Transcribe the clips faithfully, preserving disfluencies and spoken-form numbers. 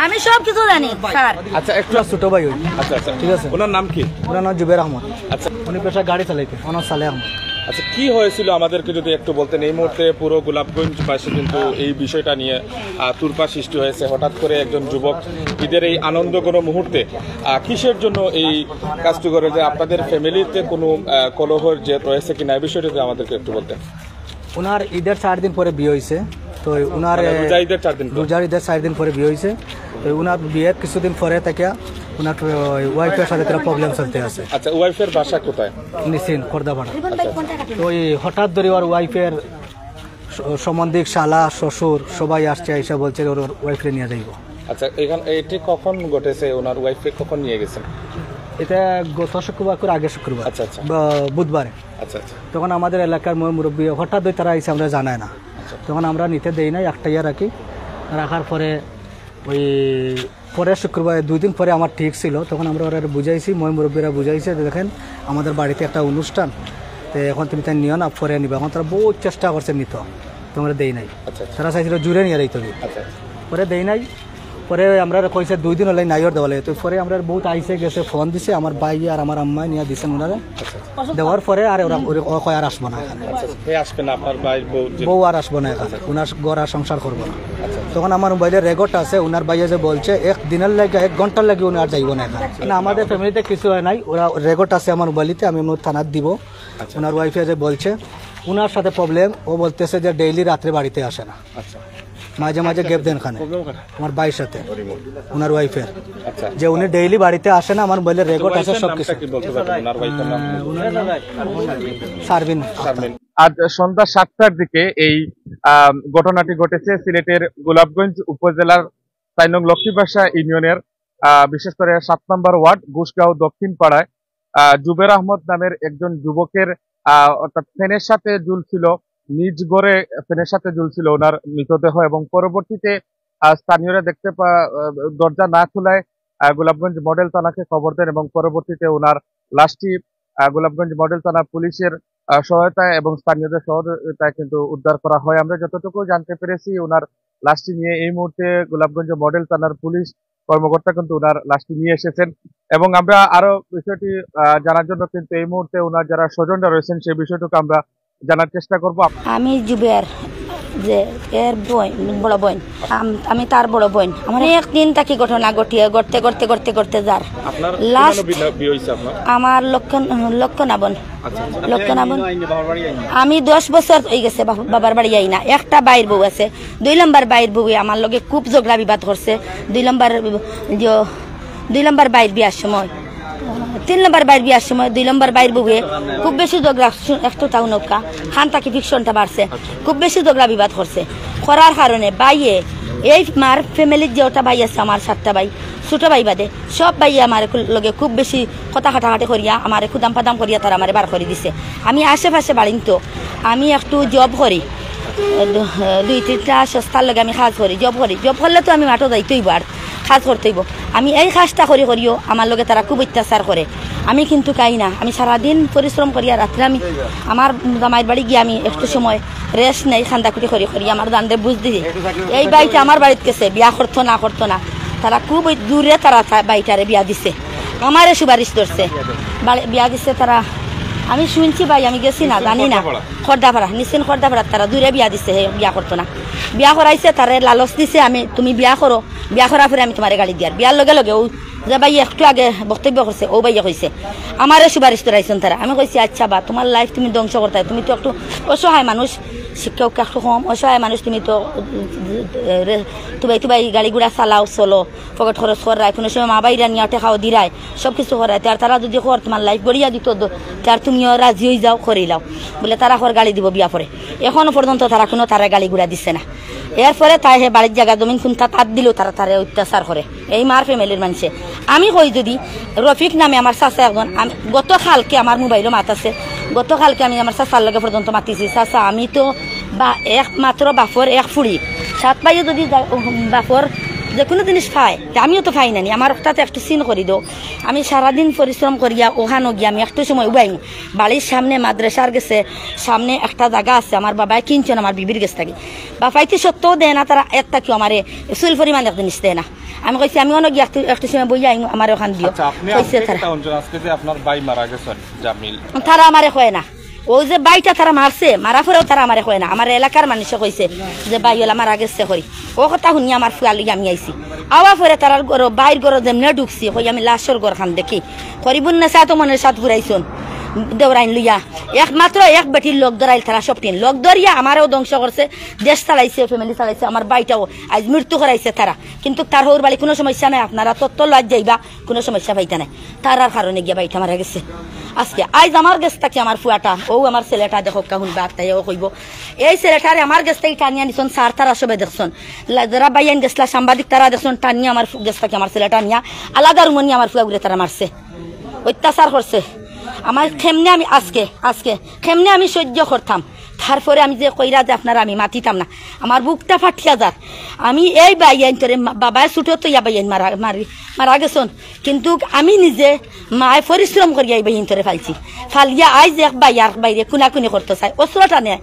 আমি সব কিছু জানি, স্যার। আচ্ছা, একটু ছোট ভাই ওই। আচ্ছা আচ্ছা। ঠিক আছে। ওনার নাম কি? ওনার নাম জুবের আহমদ। আচ্ছা। উনি পেশা গাড়ি চালাইতে, ওনার সালে আহমদ। আচ্ছা, কি হয়েছিল আমাদেরকে যদি একটু বলতেন? এই মুহূর্তে পুরো গোলাপগঞ্জবাসী কিন্তু এই বিষয়টা নিয়ে আহ, তুরপা সৃষ্টি হয়েছে। হঠাৎ করে একজন যুবক ঈদের এই আনন্দঘন মুহূর্তে আহ, কিসের জন্য এই কাজটি করে, যে আপনাদের ফ্যামিলিতে কোনো আহ, কলহের যে রয়েছে কিনা, এই বিষয়টা যদি আমাদেরকে একটু বলতেন। ওনার ঈদের চার দিন পরে বিয়ে হয়েছে। তো ওনার মানে রোজা ঈদের চার দিন পর। রোজার ঈদের চার দিন পরে বিয়ে হয়েছে। তো ওনার বিয়ের কিছুদিন পরে থেকে ওনার ওয়াইফের সাথে তারা প্রবলেম চলতে আছে। আচ্ছা, ওয়াইফের বাসা কোথায়? নিশ্চিন খর্দাপাড়া। তো ওই হঠাৎ ধরে ওর ওয়াইফের স- সম্বন্ধিক শালা শ্বশুর সবাই আসছে, এসে বলছে ওর ওয়াইফরে নিয়ে যাইব। আচ্ছা, এখানে এটি কখন ঘটেছে? ওনার ওয়াইফকে কখন নিয়ে গেছেন? এটা গত শুক্রবার করে আগে শুক্রবার আচ্ছা, আচ্ছা। বা বুধবারে। আচ্ছা আচ্ছা। তখন আমাদের এলাকার ময় মুরব্বী হঠাৎ ওই তারা আইসে, আমরা জানায় না। তখন আমরা নিতে দেই নাই, আটকাইয়া রাখি। রাখার পরে ওই পরের শুক্রবারে দুই দিন পরে আমার ঠিক ছিল, তখন আমরা ওরা বুঝাইছি, ময় মুরব্বীরা বুঝাইছে যে, "দেখেন, আমাদের বাড়িতে একটা অনুষ্ঠান, তো এখন তুমি তাই নিও না, পরে নিবা।" এখন তারা বহুত চেষ্টা করছে নিত, তোমরা দেই নাই। আচ্ছা, আচ্ছা। তারা চাইছিল জুড়ে নিয়ে যাইতে হবে। আচ্ছা আচ্ছা। পরে দেই নাই। পরে আমরা কইছে দুই দিন হলে নাইওর দেওয়া লাগে। তো পরে আমরা বহুত আইসে গেছে, ফোন দিছে আমার ভাই আর আমার আম্মায় নিয়ে দিছেন ওনারা। দেওয়ার পরে আর ওরা ওরে- ও কয় আর আসবো না এখানে। আচ্ছা, কে আসবে না আপনার ভাইয়ের বউ? যে বউ আর আসবো না এখানে, ওনার ঘর আর সংসার করবো না। তখন আমার মোবাইলে রেকর্ড আছে, ওনার ভাইয়ে যে বলছে এক দিনের লাগে, এক ঘন্টার লাগে উনি আর যাইবো না এখানে। না, আমাদের ফ্যামিলিতে কিছু হয় নাই, ওরা রেকর্ড আছে আমার মোবাইলিতে, আমি ওনার থানাত দিব। ওনার ওয়াইফে যে বলছে ওনার সাথে প্রবলেম, ও বলতেছে যে ডেইলি রাত্রে বাড়িতে আসে না, আচ্ছা। মাঝে মাঝে গ্যাপ দেন খানে। আমার ভাইয়ের সাথে, ওনার ওয়াইফের, আচ্ছা। যে উনি ডেইলি বাড়িতে আসে না, আমার মোবাইলে রেকর্ড আছে ওয়াইফের সব নামটা কিছু। কি বলতে পারবেন? ওনার ওয়াইফের নাম? শারমিন। শারমিন। আজ সন্ধ্যা সাতটার দিকে এই আহ, ঘটনাটি ঘটেছে সিলেটের গোলাপগঞ্জ উপজেলার চার নং লক্ষ্মীবাসা ইউনিয়নের আহ, বিশেষ করে সাত নম্বর ওয়ার্ড ঘুষগাঁও দক্ষিণ পাড়ায় আহ, জুবের আহমদ নামের একজন যুবকের আহ, অর্থাৎ ফ্যানের সাথে ঝুলছিল, নিজ ঘরে ফ্যানের সাথে ঝুলছিল ওনার মৃতদেহ এবং পরবর্তীতে আহ, স্থানীয়রা দেখতে পা- আহ, দরজা না খোলায় আহ, গোলাপগঞ্জ মডেল থানাকে খবর দেন এবং পরবর্তীতে ওনার লাশটি আহ, গোলাপগঞ্জ মডেল থানা পুলিশের আহ, সহায়তায় এবং স্থানীয়দের সহযোগিতায় কিন্তু উদ্ধার করা হয়। আমরা যতটুকু জানতে পেরেছি, ওনার লাশটি নিয়ে এই মুহূর্তে গোলাপগঞ্জ মডেল থানার পুলিশ কর্মকর্তা কিন্তু ওনার লাশটি নিয়ে এসেছেন এবং আমরা আরো বিষয়টি আহ, জানার জন্য কিন্তু এই মুহূর্তে ওনার যারা স্বজনরা রয়েছেন সেই বিষয়টুকু আমরা জানার চেষ্টা করব। আমি জুবের যে এর বোন, বড় বোন। আম- আমি তার বড় বোন। আমার একদিন থাকি ঘটনা ঘটিয়ে ঘটতে ঘটতে ঘটতে ঘটতে যার আপনার লাস্ট কিভাবে বিনা- বিয়ে হয়েছে আপনার? আমার লক্ষণ লক্ষণা বোন। আচ্ছা আচ্ছা। লক্ষণা বোন। আমি দশ বছর হয়ে গেছে বাবা- বাবার বাড়ি যাই না। একটা বাইর বউ আছে, দুই নম্বর বাইর বউ আমার লগে খুব ঝগড়া বিবাদ করছে। দুই নম্বর যে দুই নম্বর বাইর বিয়ার সময়, তিন নম্বর বাইর বিয়ার সময় দুই নম্বর বাইর বউয়ে খুব বেশি ঝগড়া শু- একটু তাও নৌকা খান থাকি ফিকশনটা বাড়ছে, খুব বেশি ঝগড়া বিবাদ করছে। করার কারণে বাইয়ে এই মার ফ্যামিলির যে ওটা ভাই আছে, আমার সাতটা ভাই, ছোট ভাই বাদে সব ভাই আমার লগে খুব বেশি কথা কাটাকাটি করিয়া আমারে খুদাম পাদাম করিয়া তারা আমারে বার করে দিছে। আমি আশেপাশে বাড়িন তো, আমি একটু জব করি, দু- দুই তিনটা সংস্থার লগে আমি কাজ করি, জব করি। জব করলে তো আমি মাঠও যাইতেই আর কাজ করতেই। আমি এই কাজটা করি করিও আমার লগে তারা খুব অত্যাচার করে। আমি কিন্তু খাই না, আমি সারাদিন পরিশ্রম করিয়া রাত্রে আমি আমার জামাইর বাড়ি গিয়া আমি একটু সময় রেস্ট নেই, খান্দাকুটি করি করি আমার দান্দে বুঝ দিই। এই বাইটা আমার বাড়িত গেছে, বিয়া করতো না করতো না, তারা খুব ওই দূরে তারা থা- বাইটারে বিয়া দিছে, আমারে সুপারিশ ধরছে। বাড়ি- বিয়া দিছে তারা, আমি শুনছি ভাই, আমি গেছি না, জানি না। খর্দাপাড়া, নিশ্চিন খর্দাপাড়া, তারা দূরে বিয়া দিছে, হে বিয়া করতো না। বিয়া করাইছে, তারে লালচ দিছে, আমি তুমি বিয়া করো, বিয়া করার পরে আমি তোমারে গাড়ি দিয়ার। বিয়ার লগে লগে ও যে ভাই একটু আগে বক্তব্য করছে, ও ভাইয়া কইছে আমারে সুপারিশ ধরাইছেন তারা। আমি কইছি, "আচ্ছা বা, তোমার লাইফ তুমি ধ্বংস করতায়, তুমি তো একটু অসহায় মানুষ, শিক্ষা উক্ষা একটু কম, অসহায় মানুষ, তুমি তো এ, রে, তুবাই তুবাই গাড়ি ঘোড়া চালাও, চলো, পকেট খরচ কররায়, কোনো সময় মা বাইরা নিয়ে টেকাও দিরায়, সব কিছু কররায়, তে আর তারা যদি কর তোমার লাইফ গড়িয়া দিত, দ- তে আর তুমিও রাজি হয়ে যাও, করিলাও।" বলে, "তারা কর গাড়ি দিব বিয়া পরে।" এখনো পর্যন্ত তারা কোনো তারা গাড়ি ঘোড়া দিছে না। এরপরে তাই হে বাড়ির জায়গা জমিন কুন্তা তাত দিলেও তারা তারে অত্যাচার করে। এই মার ফ্যামিলির মানুষে। আমি কই যদি রফিক নামে আমার চাচা একজন, আমি, গত কালকে আমার মোবাইলও মাত আছে, গত কালকে আমি আমার চাচার লগে পর্যন্ত মাতিছি, "চাচা, আমি তো বা একমাত্র বাপর এক ফুড়ি, সাত ভাইও যদি যা- বাপর যে কোনো জিনিস পায়, তে আমিও তো পাই না নি, আমার ওটাতে একটু সিন করি দেও।" আমি সারাদিন পরিশ্রম করিয়া ওখানো গিয়া আমি একটু সময় উবাইমু। বাড়ির সামনে মাদ্রাসার গেছে, সামনে একটা জায়গা আছে, আমার বাবায় কিনছেন আমার বিবির গেছ থাকি। বাপাইতে সত্ত্বেও দেয় না, তারা এর থাকি আমারে চুল পরিমাণ এক জিনিস দেয় না। আমি কইছি, "আমি অনো গিয়া একটু, একটু সময় বইয়া আইমু, আমারে অখান দিও।" আচ্ছা, আপনি কইছে আজকে তারা। কিতা হুনছইন? আজকে যে আপনার ভাই মারা গেছইন, জামিল। তারা আমারে কয় না। অউ যে ভাইটা তারা মারছে, মারার পরেও তারা আমারে কয় না। আমার এলাকার মানষে কইছে যে ভাই অলা মারা গেছে করি। অউ কথা হুনিয়া আমার ফুয়া লইয়া আমি আইছি। আওয়ার পরে তারার ঘরো, ভাইর ঘরো যেমনে ঢুকছি, কই আমি লাশর ঘরখান দেখি। করিবুন্নেছা তো মনের সাথ ফুরাইছইন। দেওরাইন লইয়া। একমাত্র এক বেটির লগ ধরাইল তারা সবটিন। লগ ধরিয়া আমারেও ধ্বংস করছে, দেশ চালাইছে, family চালাইছে, আমার ভাইটাও আইজ মৃত্যু করাইছে তারা। কিন্তু তার হউর বাড়ি কুনু সমস্যা নাই, আপনারা তত্ত্ব লওয়াত যাইবা, কুনু সমস্যা পাইতা নাই। তারার কারণে গিয়া ভাইটা মারা গেছে। আজকে আইজ আমার গেছ থাকি আমার ফুয়াটা, অউ আমার ছেলেটা দেখউক্কা হুনবা, আত্তাইয়াও কইবো। এই ছেলেটারে আমার গেছ থাকি টানিয়া নিছইন, স্যার তারা সবে দেখছইন। লা-, যারা ভাইয়াইন গেছলা, সাংবাদিক তারা দেখছইন, টানিয়া আমার ফু-, গেছ থাকি আমার ছেলেটা নিয়া আলাদা রুমো নিয়া আমার ফুয়াগুরে তারা মারছে, অত্যাচার করছে। আমার কেমনে আমি আজকে, আজকে কেমনে আমি সহ্য করতাম? তারপরে আমি যে কইরা যে আপনারা আমি মাতিতাম না, আমার বুকটা ফাটিয়া যার। আমি এই ভাইয়াইন্তরে মা-, বাবায় ছুটো তো ইয়া ভাইয়াইন মারা, মারি, মারা গেছইন। কিন্তু আমি নিজে মায় পরিশ্রম করিয়া এই ভাইয়াইন্তরে ফালছি। ফালিয়া আইজ এক ভাই আর ভাইরে কুনাকুনি করতো চায়, অস্ত্র টানে।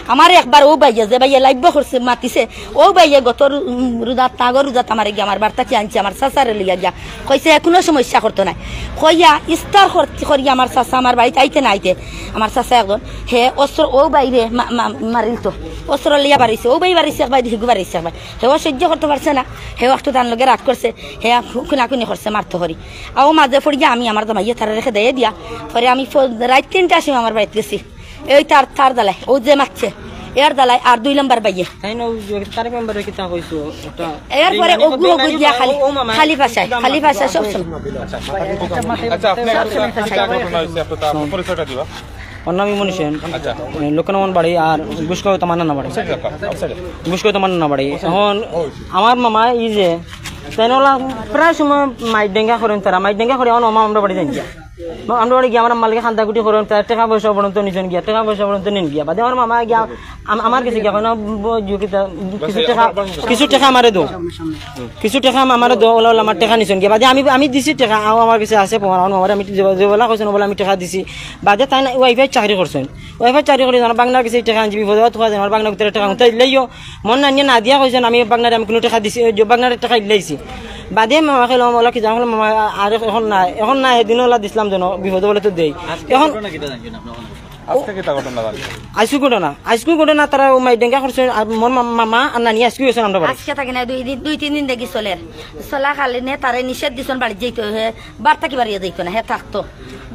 আমার একবার অউ ভাইয়ে যে ভাইয়ে live করছে, মাতিছে, অউ ভাইয়ে গত রু-, উম, রোজাত, আগর রোজাত আমারে গিয়া আমার বাড়ি থাকি আনছে, আমার চাচারে লইয়া গিয়া। কইছে, "কুনু সমস্যা করতো নায়।" কইয়া ইফতার কর-, করিয়া আমার চাচা আমার বাড়িত আইতে না আইতে, আমার চাচা একজন, হে অস্ত্র অউ ভাইরে মা-, মা-, মারিল তো। অস্ত্র লইয়া বারইছে, অউ ভাই বারইছে এক ভাই, হিগু বারইছে এক ভাই। হেও সহ্য করতো পারছে না, হেও একটু তান লগে রাগ করছে, হে কু-, কুনাকুনি করছে, মারতো করি। অউ মাঝে পড়িয়া আমি আমার জামাইয়ে তারারে খেদাইয়া দিয়া, পরে আমি ফো-, রাইত তিনটার সময় আমার বাড়িত গেছি। এই তার, তার জ্বালায়, অউ যে মারছে, এর জ্বালায় আর দুই নাম্বার ভাইয়ে। তাইন অউ যে তারেক মেম্বারে কিতা কইছো? এরপরে অগু অগু দিয়া খালি, খালি ভাষায়, খালি ভাষায় সব সময়। আচ্ছা, আপনি একটা, একটা ঘটনা হয়েছে, আপনি তার পরিচয়টা দিবা। ওর নাম ইমন হোসেন। আচ্ছা। এ, লোকনামন বাড়ি আর ঘুষগাঁও তামান্না বাড়ি। আচ্ছা, আচ্ছা, আচ্ছা। ঘুষগাঁও তামান্না বাড়ি। এখন আমার মামা এই যে, তাইন অলা প্রায় সময় মাইর ডেঙ্গা করেন তারা, মাইর ডেঙ্গা করে এখন মামা আমরা বাড়ি যাইন গিয়া। মা-, আমরা বাড়ি গিয়া আমার আম্মার লগে কান্দাকুটি করেন, তারা টেকা পয়সা পর্যন্ত নিছইন গিয়া, টেকা পয়সা পর্যন্ত নিন গিয়া। বাদে আমার মামা গিয়া আম-, আমার গেছে গিয়া কয় না, ব-, ব-, কিছু টেকা, কিছু টেকা আমারে দেও। কিছু টেকা আম-, আমারে দেও, অলা, অলা আমার টেকা নিছইন গিয়া। বাদে আমি, আমি দিছি টেকা, আও আমার গেছে আছে প্রমাণ, আমার মামারে আমি যে, যে বেলা কইছইন, অলা আমি টেকা দিছি। বাদে তাইন ওয়াইফাই চাকরি করছইন। ওয়াইফাই চাকরি করি আমার বাগনার গেছে টেকা আনছি, বিপদে থুয়া যায়, আমার বাগনা ভিতরে টেকা উঠাই লইও। মন না নিয়া না দিয়া কইছইন, আমি বাগনারে আমি কুনু টেকা দিছি, ওই যে বাগনারে টেকা ইলাইছি। বাদে মামা কইলো, মামা অলা কি জানো, মামা আর এখন না, এখন না, হেদিন অলা দিছলাম যেন, বিপদে বলে তো দেই। আজকে এখন ঘটনা কিতা জানছেন আপনি ওখানে? আজকে কিতা ঘটনা জানছেন? আইজকু ঘটনা, আইজকু ঘটনা তারা অউ মাইর ডেঙ্গা করছইন, আর মোর মা-, মামা আর নানি আইজকু গেছইন আমরা বাড়ি। আজকে থাকি না, দুই দিন, দুই তিন দিন দেখি চলের। চলা খালি নে, তারে নিষেধ দিছইন বাড়িত যাইতো, হে বাড়ি থাকি বাড়িয়ে যাইতো না, হে থাকতো।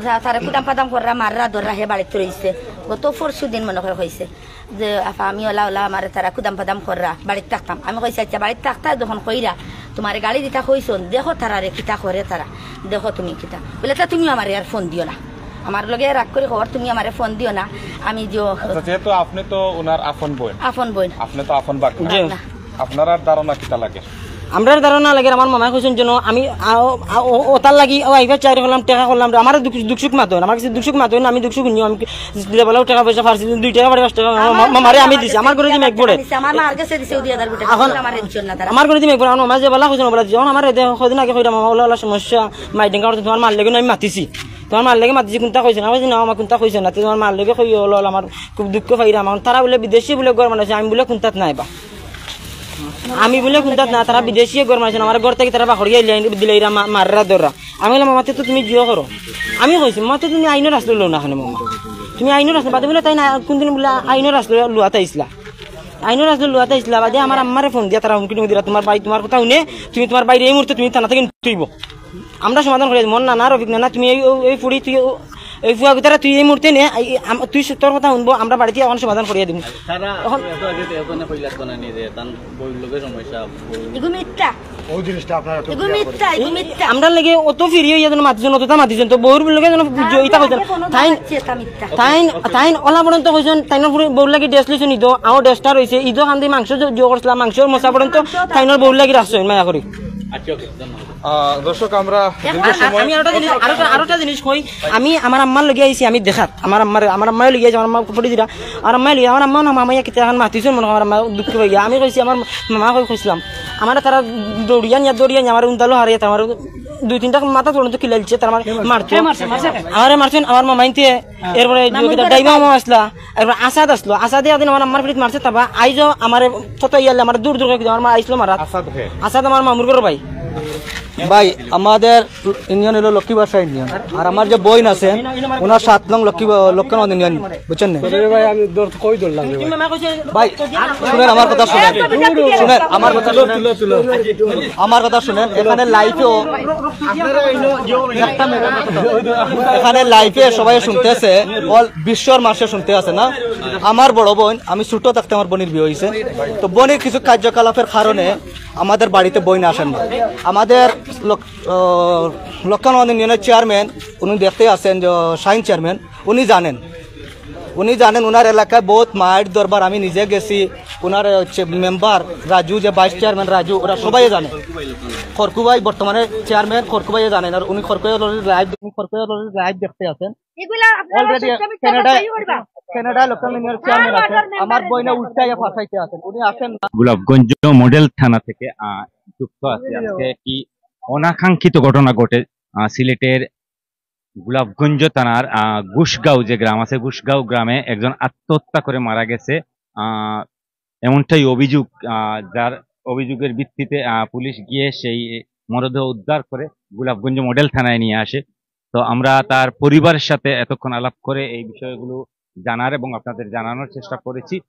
যা-, তারে কুদাম পাদাম কররা, মাররা, ধররা, হে বাড়িত রইছে। গত পরশু দিন মনে হয় হইছে যে, "আফা, আমি অলা অলা, আমারে তারা কুদাম পাদাম কররা, বাড়িত থাকতাম।" আমি কইছি, "আচ্ছা, বাড়িত থাকতা যখন কইরা, তুমারে গালি দিতা কইছইন, দেখো তারারে কিতা করে তারা, দেখো তুমি কিতা।" বলে, "তা তুমি আমারে আর ফোন দিও না, আমার লগে রাগ করি খবর, তুমি আমারে ফোন দিও না।" আমি যে আচ্ছা, যেহেতু আপনি তো ওনার আপন বোন। আপন বোন। আপনি তো আপন বাগনা। জি। বাগনা। আপনার আর ধারণা কিতা লাগে? আমরার ধারণা লাগে, আমার মামায় কইছইন যেন আমি আ-, আ-, ও-, ওতার লাগি, ও, আইবা চাকরি করলাম, টেকা করলাম, আমার দুঃখ, দুঃখ সুখ মাতইন, আমার কাছে দুঃখ সুখ মাতইন, আমি দুঃখ সুখ নিও, আমি কি যে বেলাও টেকা পয়সা পারছি, দুই টেকা পারি, পাঁচ টেকা, মা-, মা-, মামারে আমি দিছি, আমার ঘরে দিম এক বড়ে। দিছে, আমার মার গেছে দিছে, দুই হাজার টাকা। এখন আমার রেঞ্চন না তারা। আমার ঘরে দিম এক বড়ে, আমার মামায় যে বেলা কইছইন, বলে, যখন আমার এদে কদিন আগে কইরা, "মামা, অলা অলা সমস্যা, মাইর ডেঙ্গা করতে তোমার মার লগে আমি মাতিছি। তোমার মার লগে মাতিছি, কুনতা কইছইন?" আমি কইছি, "না, আমার কুনতা কইছইন না, তে তোমার মার লগে কইও, অলা অলা আমার খুব দুঃখ পাইরাম।" এখন তারা বলে বিদেশি বলে ঘর বানাইছে, আমি বলে কুনতাত নাই বা। আমি বলে কুনতাত না, তারা বিদেশি ঘর মারছেন, আমার ঘর থাকি তারা বাখরিয়া ইলে দিলে এরা মা-, মাররা ধররা। আমি বললাম, "মামাতে তো তুমি জিও করো।" আমি কইছি, "মামাতে তুমি আইনর আশ্রয় লও না কেনে মামা? তুমি আইনর আশ্রয়।" বাদে বলে, "তাইন কোনদিন বলে আইনর আশ্রয় লওয়াত আইছলা? আইনর আশ্রয় লওয়াত আইছলা?" বাদে আমার আম্মারে ফোন দিয়া তারা হুমকি টুমকি দিরা, "তোমার ভাই তোমার কথা হুনে, তুমি তোমার বাইরে এই মুহূর্তে তুমি থানা থাকি তুইব।" আমরা সমাধান করিয়া দিমু। মোর নানা, রফিক নানা, তুমি এই, এই, এই ফুড়ি, তুই ও-, এই ফুয়া গুতারা তুই এই মুহূর্তে নে, এই, এই, আম-, তুই সু-, তোর কথা হুনবো, আমরা বাড়িতে এখন সমাধান করিয়া দিমু। তারা এখন এত আগে তো এখানে কইলাত বানানি যে তান বউর লগে সমস্যা, বউ এগু মিথ্যা। ওই জিনিসটা আপনারা একটু এগু clear মিথ্যা, করে এগু মিথ্যা। আমরা লাগে অত ফিরিয়ে ইয়া যেন মাতিছেন, অতটা মাতিছেন, তো বউর লগে যেন বুঝছো, ইতা কইছেন। আগে কোনো তাইন, মাতিছে, এটা মিথ্যা। তাইন, তাইন ওলা পর্যন্ত কইছেন, তাইনর ফুড়ি বউর লাগি ড্রেস লইছেন, ইদো, আও ড্রেসটা রইছে, ইদো খান দি মাংস জ-, জো করছিলাম, মাংসর মশা পর্যন্ত তাইনর বউর লাগি রাখছেন, মায়া করি। আচ্ছা, ওকে, ধন্যবাদ। আহ, দর্শক, আমরা এখন দীর্ঘ আ-, সময় আমি আরোটা জিনিস, আরোটা, আরোটা জিনিস কই, আমি আমার আম্মার লগে আইছি, আমি দেখাত, আমার আম্মার, আমার আম্মায় লগে আইছি, আমার আম্মা ফটো দিরা, আর আম্মায় লগে, আমার আম্মা না মামাইয়া কিতা এখন মাতিছইন মনে হয়, আমার আম্মা দুঃখ পাইয়া। আমি কইছি, আমার মামা কই কইছিলাম, আমার তারা দৌড়িয়া নিয়া, দৌড়িয়া নিয়া, আমার উন্দালো হারিয়ে, আমার দুই তিনটা মাথা পর্যন্ত কিলাইছে, তারা আমার মারতো। কে মারছে, মারছে কে? আমারে মারছইন, আমার মামাইন্তে, হ্যাঁ। এরপরে নাম যে কিতা বলতে ডাইবা পারো? মামা আসলা, এরপরে আসাদ আসলো, আসাদে আদিন আমার আম্মার পিঠিত মারছে, তাবা আইজও আমারে কত ইয়ালে আমার দূর দূর করে আমার আইসলো মারাত। আসাদ হে? আসাদ আমার মামুর ঘরর ভাই। ভাই, আমাদের ইউনিয়ন হলো লক্ষ্মীবাসা ইউনিয়ন, আর আমার যে বইন আছে, ওনার সাত নং লক্ষ্মী, লক্ষ্মীনগর ইউনিয়ন, বুঝছেন না? ভাই, আমি কই ধরলাম রে ভাই। ভাই, শুনেন আমার কথা, শুনেন। শুনেন আমার কথা, শুনেন। আমার কথা শুনেন। এখানে লাইভেও, এখানে লাইভে সবাই শুনতেছে, অল বিশ্বর মাসে শুনতে আছে না। আমার বড় বইন, আমি ছোট থাকতে আমার বইনের বিয়ে হয়েছে, তো বইনের কিছু কার্যকলাপের কারণে আমাদের বাড়িতে বইন আসেন না। আমাদের লক-, আহ, লক্ষ্মীনগর ইউনিয়নের চেয়ারম্যান, উনি দেখতে আছেন যে শাহিন চেয়ারম্যান, উনি জানেন, উনি জানেন ওনার এলাকায় বহুত মায়ের দরবার, আমি নিজে গেছি। ওনার হচ্ছে মেম্বার রাজু, যে ভাইস চেয়ারম্যান রাজু, ওরা সবাই জানে। খড়কুবাই বর্তমানে চেয়ারম্যান, খড়কুবাই জানেন, আর উনি খড়কুবাই লাইভ, উনি খড়কুবাই লাইভ দেখতে আছেন। এগুলা আপনারা অলরেডি সবসময় কেনাডায়, চাপাচাপি করবা। কেনাডায় লক্ষ্মীনগর ইউনিয়নের চেয়ারম্যান আছেন, আমার বইনে উল্টাইয়া ফাঁসাইতে আছেন, উনি আসেন না। গোলাপগঞ্জ মডেল থানা থেকে, আহ, যুক্ত আছি। আজকে একটি অনাকাঙ্ক্ষিত ঘটনা ঘটে, আহ, সিলেটের গোলাপগঞ্জ থানার, আহ, ঘুষগাঁও যে গ্রাম আছে, ঘুষগাঁও গ্রামে একজন আত্মহত্যা করে মারা গেছে। আহ, এমনটাই অভিযোগ, আহ, যার অভিযোগের ভিত্তিতে, আহ, পুলিশ গিয়ে সেই মরদেহ উদ্ধার করে গোলাপগঞ্জ মডেল থানায় নিয়ে আসে। তো আমরা তার পরিবারের সাথে এতক্ষণ আলাপ করে এই বিষয়গুলো জানার এবং আপনাদের জানানোর চেষ্টা করেছি।